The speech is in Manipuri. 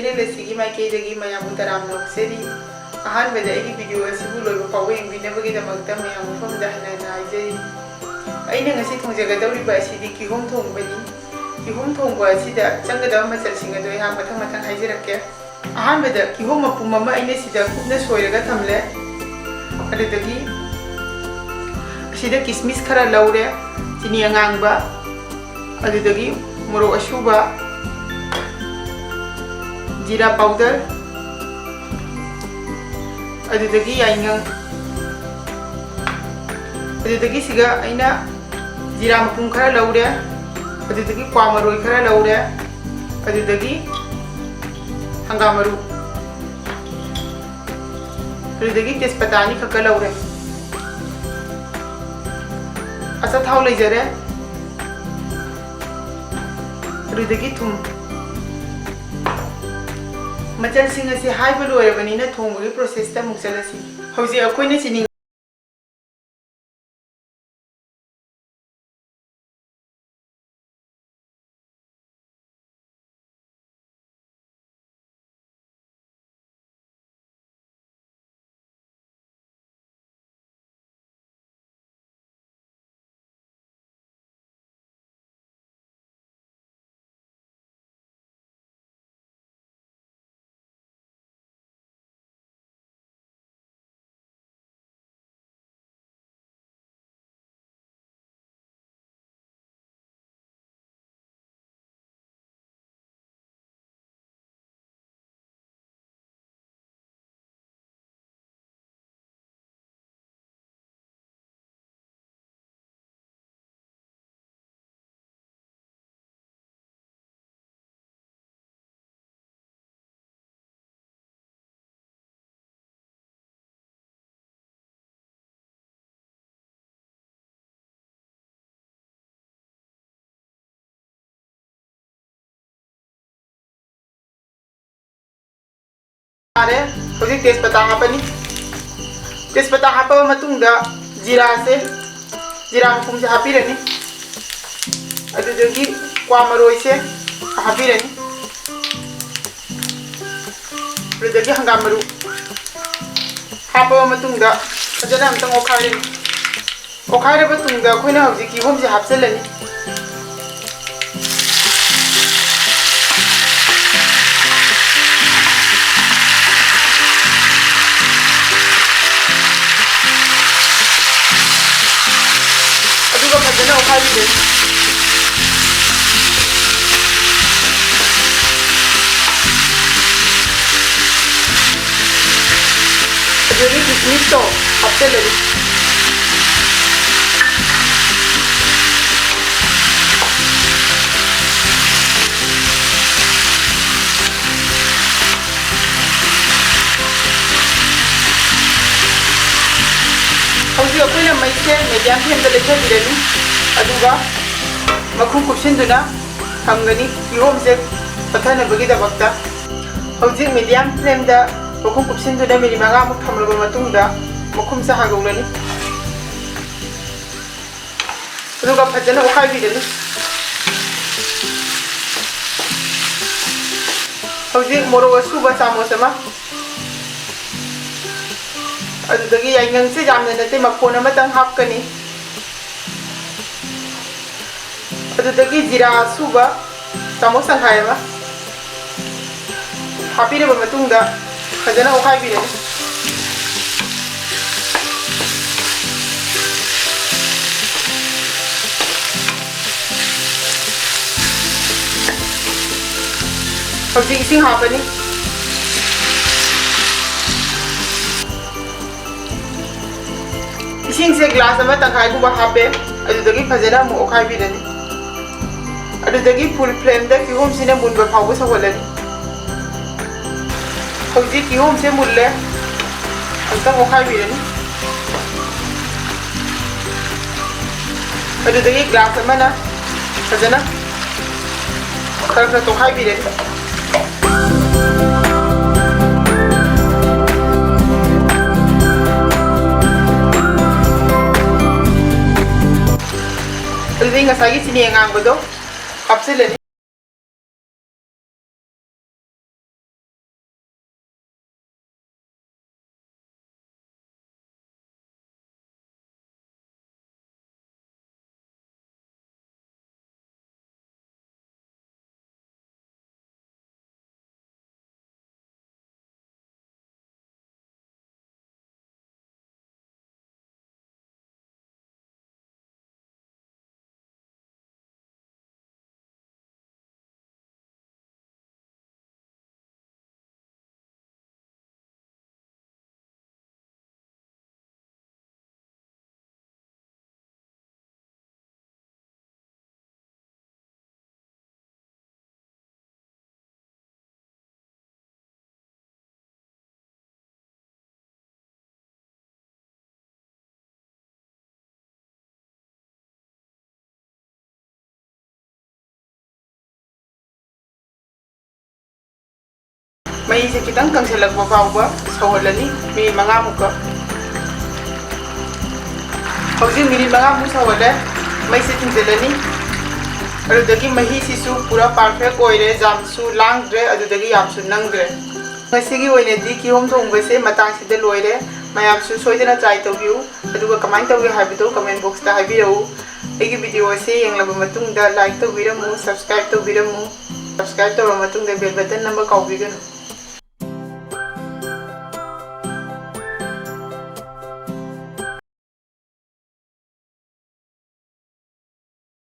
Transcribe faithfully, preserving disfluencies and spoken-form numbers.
ꯆꯦꯅꯦꯜ ꯑꯁꯤꯒꯤ ꯃꯥꯏꯀꯩꯗꯒꯤ ꯃꯌꯥꯝꯕꯨ ꯇꯔꯥꯝꯅ ꯑꯣꯛꯆꯔꯤ꯫ ꯑꯍꯥꯟꯕꯗ ꯑꯩꯒꯤ ꯚꯤꯗꯤꯑꯣ ꯑꯁꯤꯕꯨ ꯂꯣꯏꯕ ꯐꯥꯎꯕ ꯌꯦꯡꯕꯤꯅꯕꯒꯤꯗꯃꯛꯇ ꯃꯌꯥꯝ ꯃꯐꯝꯗ ꯍꯟꯅ ꯍꯟꯅ ꯍꯥꯏꯖꯔꯤ꯫ ꯑꯩꯅ ꯉꯁꯤ ꯊꯣꯡꯖꯒꯗꯧꯔꯤꯕ ꯑꯁꯤꯗꯤ ꯀꯤꯍꯣꯝ ꯊꯣꯡꯕꯅꯤ꯫ ꯀꯤꯍꯣꯝ ꯊꯣꯡꯕ ꯑꯁꯤꯗ ꯆꯪꯒꯗꯕ ꯃꯆꯜꯁꯤꯡ ꯑꯗꯨ ꯑꯩꯍꯥꯛ ꯃꯊꯪ ꯃꯊꯪ ꯍꯥꯏꯖꯔꯛꯀꯦ꯫ ꯑꯍꯥꯟꯕꯗ ꯀꯤꯍꯣꯝ ꯃꯄꯨꯝ ꯑꯃ ꯑꯩꯅ ꯁꯤꯗ ꯀꯨꯞꯅ ꯁꯣꯏꯔꯒ ꯊꯝꯂꯦ꯫ ꯑꯗꯨꯗꯒꯤ ꯑꯁꯤꯗ ꯀꯤꯁꯃꯤꯁ ꯈꯔ ꯂꯧꯔꯦ, ꯆꯤꯅꯤ ꯑꯉꯥꯡꯕ, ꯑꯗꯨꯗꯒꯤ ꯃꯣꯔꯣꯛ ꯑꯁꯨꯕ, ꯖꯤꯔꯥ ꯄꯥꯎꯗꯔ, ꯑꯗꯨꯗꯒꯤ ꯌꯥꯏꯉꯪ, ꯑꯗꯨꯗꯒꯤ ꯁꯤꯒ ꯑꯩꯅ ꯖꯤꯔꯥ ꯃꯄꯨꯝ ꯈꯔ ꯂꯧꯔꯦ, ꯑꯗꯨꯗꯒꯤ ꯀ꯭ꯋꯥ ꯃꯔꯣꯏ ꯈꯔ ꯂꯧꯔꯦ, ꯑꯗꯨꯗꯒꯤ ꯍꯪꯒꯥꯝ ꯃꯔꯨ, ꯑꯗꯨꯗꯒꯤ ꯇꯦꯖꯄꯇꯥ ꯑꯅꯤꯈꯛꯀ ꯂꯧꯔꯦ꯫ ꯑꯆꯥꯊꯥꯎ ꯂꯩꯖꯔꯦ, ꯑꯗꯨꯗꯒꯤ ꯊꯨꯝ꯫ ꯃꯆꯜꯁꯤꯡ ꯑꯁꯤ ꯍꯥꯏꯕ ꯂꯣꯏꯔꯕꯅꯤꯅ ꯊꯣꯡꯕꯒꯤ ꯄ꯭ꯔꯣꯁꯦꯁꯇ ꯑꯃꯨꯛ ꯆꯠꯂꯁꯤ꯫ ꯍꯧꯖꯤꯛ ꯑꯩꯈꯣꯏꯅ ꯆꯤꯅꯤ ꯌꯥꯔꯦ꯫ ꯍꯧꯖꯤꯛ ꯇꯦꯖꯄꯇꯥ ꯍꯥꯞꯄꯅꯤ꯫ ꯇꯦꯖꯄꯇꯥ ꯍꯥꯞꯄꯕ ꯃꯇꯨꯡꯗ ꯖꯤꯔꯥꯁꯦ, ꯖꯤꯔꯥ ꯃꯄꯨꯝꯁꯦ ꯍꯥꯞꯄꯤꯔꯅꯤ꯫ ꯑꯗꯨꯗꯒꯤ ꯀ꯭ꯋꯥ ꯃꯔꯣꯏꯁꯦ ꯍꯥꯞꯄꯤꯔꯅꯤ꯫ ꯑꯗꯨꯗꯒꯤ ꯍꯪꯒꯥꯝ ꯃꯔꯨ ꯍꯥꯞꯄꯕ ꯃꯇꯨꯡꯗ ꯐꯖꯅ ꯑꯃꯨꯛꯇꯪ ꯑꯣꯠꯈꯥꯏꯔꯅꯤ꯫ ꯑꯣꯠꯈꯥꯏꯔꯕ ꯇꯨꯡꯗ ꯑꯩꯈꯣꯏꯅ ꯍꯧꯖꯤꯛ ꯀꯤꯍꯣꯝꯁꯦ ꯍꯥꯞꯆꯤꯜꯂꯅꯤ꯫ ꯑꯗꯨꯒ ꯐꯖꯅ ꯑꯣꯠꯈꯥꯏꯕꯤꯔꯅꯤ꯫ ꯑꯗꯨꯗꯒꯤ ꯀꯤꯁꯃꯤꯁꯇꯣ ꯍꯥꯞꯆꯤꯜꯂꯅꯤ꯫ ꯍꯧꯖꯤꯛ ꯑꯩꯈꯣꯏꯅ ꯃꯩꯁꯦ medium flameꯗ ꯂꯩꯊꯕꯤꯔꯅꯤ꯫ ꯑꯗꯨꯒ ꯃꯈꯨꯝ ꯀꯨꯞꯁꯤꯟꯗꯨꯅ ꯊꯝꯒꯅꯤ, ꯀꯤꯍꯣꯝꯁꯦ ꯄꯠꯊꯅꯕꯒꯤꯗꯃꯛꯇ꯫ ꯍꯧꯖꯤꯛ medium flameꯗ ꯃꯈꯨꯝ ꯀꯨꯞꯁꯤꯟꯗꯨꯅ ꯃꯤꯅꯤꯠ ꯃꯉꯥꯃꯨꯛ ꯊꯝꯂꯕ ꯃꯇꯨꯡꯗ ꯃꯈꯨꯝꯁꯦ ꯍꯥꯡꯗꯣꯛꯂꯅꯤ꯫ ꯑꯗꯨꯒ ꯐꯖꯅ ꯑꯣꯠꯈꯥꯏꯕꯤꯔꯅꯤ꯫ ꯍꯧꯖꯤꯛ ꯃꯣꯔꯣꯛ ꯑꯁꯨꯕ ꯆꯥꯃꯁ ꯑꯃ, ꯑꯗꯨꯗꯒꯤ ꯌꯥꯏꯉꯪꯁꯦ ꯌꯥꯝꯅ ꯅꯠꯇꯦ, ꯃꯐꯣꯟ ꯑꯃꯇꯪ ꯍꯥꯞꯀꯅꯤ꯫ ꯑꯗꯨꯗꯒꯤ ꯖꯤꯔꯥ ꯑꯁꯨꯕ ꯆꯥꯃꯁ ꯇꯪꯈꯥꯏ ꯑꯃ ꯍꯥꯞꯄꯤꯔꯕ ꯃꯇꯨꯡꯗ ꯐꯖꯅ ꯑꯣꯠꯈꯥꯏꯕꯤꯔꯅꯤ꯫ ꯍꯧꯖꯤꯛ ꯏꯁꯤꯡ ꯍꯥꯞꯄꯅꯤ꯫ ꯏꯁꯤꯡꯁꯦ glass ꯑꯃ ꯇꯪꯈꯥꯏꯒꯨꯝꯕ ꯍꯥꯞꯄꯦ꯫ ꯑꯗꯨꯗꯒꯤ ꯐꯖꯅ ꯑꯃꯨꯛ ꯑꯣꯠꯈꯥꯏꯕꯤꯔꯅꯤ꯫ ꯑꯗꯨꯗꯒꯤ full flameꯗ ꯀꯤꯍꯣꯝꯁꯤꯅ ꯃꯨꯟꯕ ꯐꯥꯎꯕ ꯁꯧꯍꯜꯂꯅꯤ꯫ ꯍꯧꯖꯤꯛ ꯀꯤꯍꯣꯝꯁꯦ ꯃꯨꯜꯂꯦ꯫ ꯑꯃꯨꯛꯇꯪ ꯑꯣꯠꯈꯥꯏꯕꯤꯔꯅꯤ꯫ ꯑꯗꯨꯗꯒꯤ glass ꯑꯃꯅ ꯐꯖꯅ ꯈꯔ ꯈꯔ ꯇꯣꯈꯥꯏꯕꯤꯔꯅꯤ꯫ ꯑꯗꯨꯗꯤ ꯉꯁꯥꯏꯒꯤ ꯆꯤꯅꯤ ꯑꯉꯥꯡꯕꯗꯣ ꯍꯥꯞꯆꯤꯜꯂꯅꯤ꯫ ꯃꯩꯁꯦ ꯈꯤꯇꯪ ꯀꯪꯁꯤꯜꯂꯛꯄ ꯐꯥꯎꯕ ꯁꯧꯍꯜꯂꯅꯤ, ꯃꯤꯅꯤꯠ ꯃꯉꯥꯃꯨꯛꯀ꯫ ꯍꯧꯖꯤꯛ ꯃꯤꯅꯤꯠ ꯃꯉꯥꯃꯨꯛ ꯁꯧꯍꯜꯂꯦ꯫ ꯃꯩꯁꯦ ꯊꯤꯡꯖꯤꯜꯂꯅꯤ꯫ ꯑꯗꯨꯗꯒꯤ ꯃꯍꯤꯁꯤꯁꯨ ꯄꯨꯔꯥ perfect ꯑꯣꯏꯔꯦ, ꯌꯥꯝꯁꯨ ꯂꯥꯡꯗ꯭ꯔꯦ, ꯑꯗꯨꯗꯒꯤ ꯌꯥꯝꯁꯨ ꯅꯪꯗ꯭ꯔꯦ꯫ ꯉꯁꯤꯒꯤ ꯑꯣꯏꯅꯗꯤ ꯀꯤꯍꯣꯝ ꯊꯣꯡꯕꯁꯦ ꯃꯇꯥꯡꯁꯤꯗ ꯂꯣꯏꯔꯦ꯫ ꯃꯌꯥꯝꯁꯨ ꯁꯣꯏꯗꯅ try ꯇꯧꯕꯤꯌꯨ, ꯑꯗꯨꯒ ꯀꯃꯥꯏꯅ ꯇꯧꯒꯦ ꯍꯥꯏꯕꯗꯨ comment boxꯇ ꯍꯥꯏꯕꯤꯔꯛꯎ꯫ ꯑꯩꯒꯤ video ꯑꯁꯤ ꯌꯦꯡꯂꯕ ꯃꯇꯨꯡꯗ like ꯇꯧꯕꯤꯔꯝꯃꯨ, subscribe ꯇꯧꯕꯤꯔꯝꯃꯨ꯫ Subscribe ꯇꯧꯔꯕ ꯃꯇꯨꯡꯗ bell button ꯅꯝꯕ ꯀꯥꯎꯕꯤꯒꯅꯨ꯫